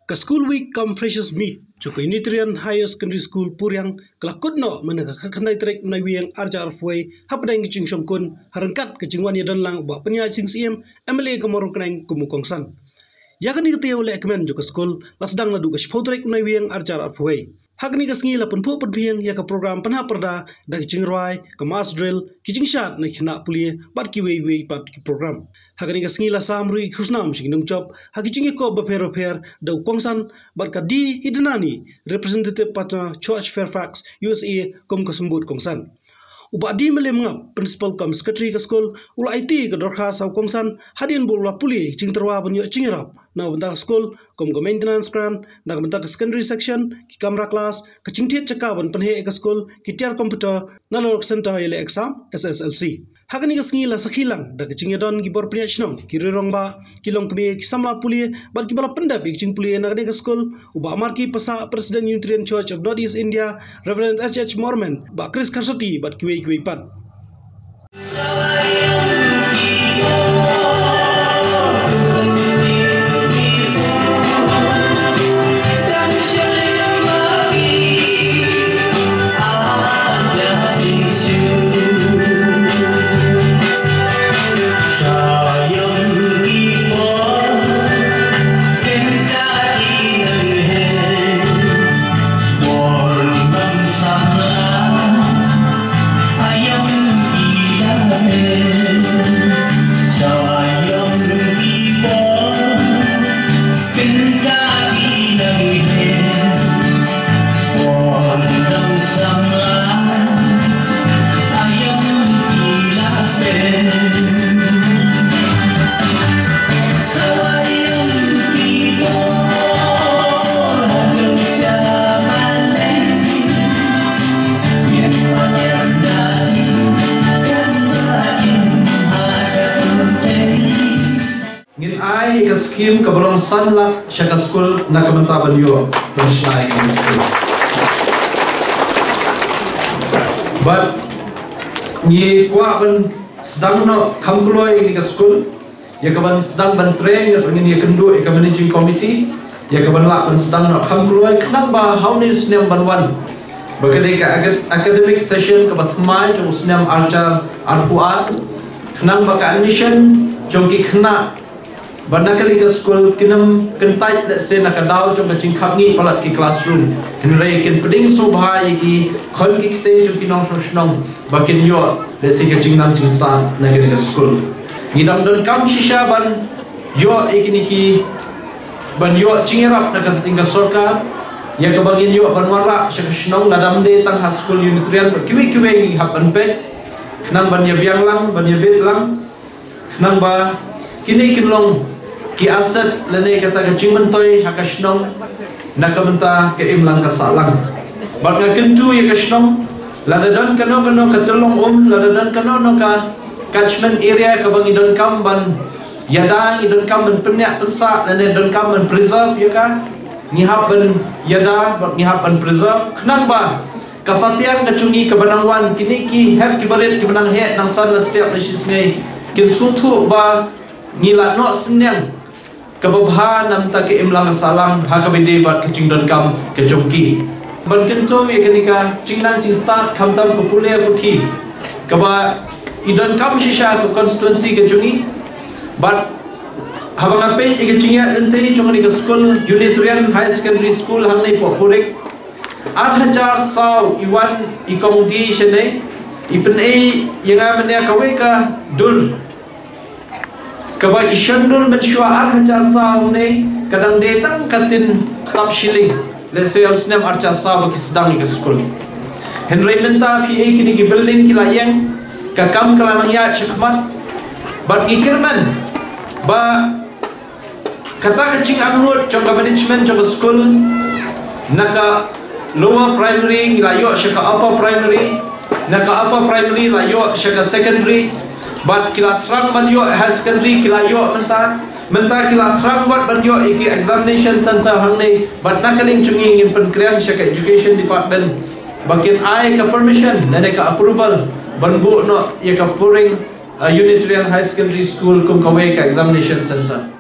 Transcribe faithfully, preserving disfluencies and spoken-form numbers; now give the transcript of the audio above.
Ka School Week cum Freshers Meet jong ka Unitarian Higher Secondary School Puriang ka la kut noh mynne ka khatkhyndai tarik u Naiwieng arhajar arphew wei hapdeng ka jingshongkun ha ryngkat ka jingwan ïadon lang u Bah Pynïaid Sing Syiem, M L A ka Mawryngkneng kum u kongsan. Ïa kane ka taïew lehkmen jong ka skul la sdang naduh ka shiphew tarik u Naiwieng arhajar arphew wei. Ha kane ka sngi la pynphuh pynphieng ïa ka program pynhap pyrda da ka jingrwai, ka mass drill, ki jingshad na ki khynnah pule bad kiwei kiwei pat ki program. Ha kane ka sngi la sam ruh ïa ki khusnam sha ki nongjop ha ki jingïakob bapher bapher da u kongsan bad ka Dee Idenani, Representative Partner Church Fairfax, U S A kum ka symbud kongsan. U Bah D Mylliem Ngap, Principal cum Secretary ka skul, u la aiti ka dorkhas ha u kongsan hadien ba u la pule ïa ka jingtyrwa ban ïoh jingïarap na ka bynta ka skul kum ka maintenance grant na ka bynta ka secondary section, ki kamra klas, ka jingthied jaka ban pynheh ïa ka skul, ki tiar computer, nalor ka center ïaleh exam S S L C. Ha kane ka sngi la sakhi lang da ka jingïadon ki bor pynïaid shnong, ki riew rangbah, ki longkmie, ki samla pule bad kiba la pyndep ïa ka jingpule na kane ka skul, u Bah Marky Passah, President Unitarian Church of North East India, Reverend H H Mormon, Bah Chris Kharsati bad kiwei kiwei pat. Ngin ai ka skim kaba long san lak sha ka skul na ka bynta ban ïoh ban shna ïa ka skul. Bad ngi kwah ban sdang noh kham kloi ïa ka skul, ïa ka ban sdang ban train, ïa ka ban ïakynduh ïa ka managing committee, ïa ka ban lah ban sdang noh kham kloi khnang ba ha une u snem ban wan, ba ka dei ka acad-, academic session kaba thymmai jong u snem arhajar arphew ar, khnang ba ka admission jong ki khynnah ba na kane ka skul kin ym kyntait lehse na ka daw jong ka jingkhapngiah palat ki classroom, hynrei kin pdiang sngewbha ïa ki khun ki kti jong ki nongshong shnong ba kin ïoh lehse ka jingnang jingstad na kane ka skul. Ngi dang donkam shisha ban ïoh ïa kine ki, ban ïoh jingïarap na ka sting ka sorkar, ïa kaba ngin ïoh ban wanrah sha ka shnong, lada ym dei tang ha skul Unitarian, kiwei kiwei ngi hap ban peit khnang ban ïabiang lang, ban ïabit lang, khnang ba kine kin long ki asset lane kata ka jingmyntoi ha ka shnong na ka bynta ka imlang ka sahlang. Bad nga kyntu ïa ka shnong, lada don kano kano ka tyllong um, lada don kano kano ka catchment area kaba ngi donkam ban ïada, ngi donkam ban pynïap pynsah lane donkam ban preserve ïa ka, ngi hap ban ïada bad ngi hap ban preserve khnang ba ka patiang ka jong ngi kaba nang wan, kine ki hep ki barit kiba nang heh nang san la step la shisngi, kin sngewthuh ba ngi la noh synñiang kaba bha na ka bynta ka imlang ka sahlang ha kaba ïadei bad ka jingdonkam ka jong ki. Ban kyntu ïa kane ka jingnang jingstad khamtam ka pule puthi kaba i donkam shisha ka constituency ka jong ngi. Bad haba nga peit ïa ka jingïaid lynti jong kane ka skul, Unitarian High Secondary School hangne Pohpurik, ar hajar saw i wan i kong Dee shane, i pynei ïa nga mynne kawei ka dur kaba i shon dur mynshuwa ar hajar saw ne ka dang dei tang ka tin tap shilling. Lehse ha u snem ar hajar saw ba ki sdang ïa ka skul. Hynrei mynta phi ïohi kine ki building ki la ïeng, ka kam ka la nang ïaid shakhmat. Bad ngi kyrmen ba kata ka jingangnud jong ka management jong ka skul, na ka lower primary ngi la ïoh sha ka upper primary, na ka upper primary la ïoh sha ka secondary, bad ki la thrang ban ïoh higher secondary, ki la ïoh mynta, mynta ki la thrang bad ban ïoh ïa ki examination center hangne, bad na ka liang jong ngi ngin pynkren sha ka education department ba kin ai ka permission lane ka approval ban buh noh ïa ka Puriang, uh, Unitarian High Secondary School kum kawei ka examination center.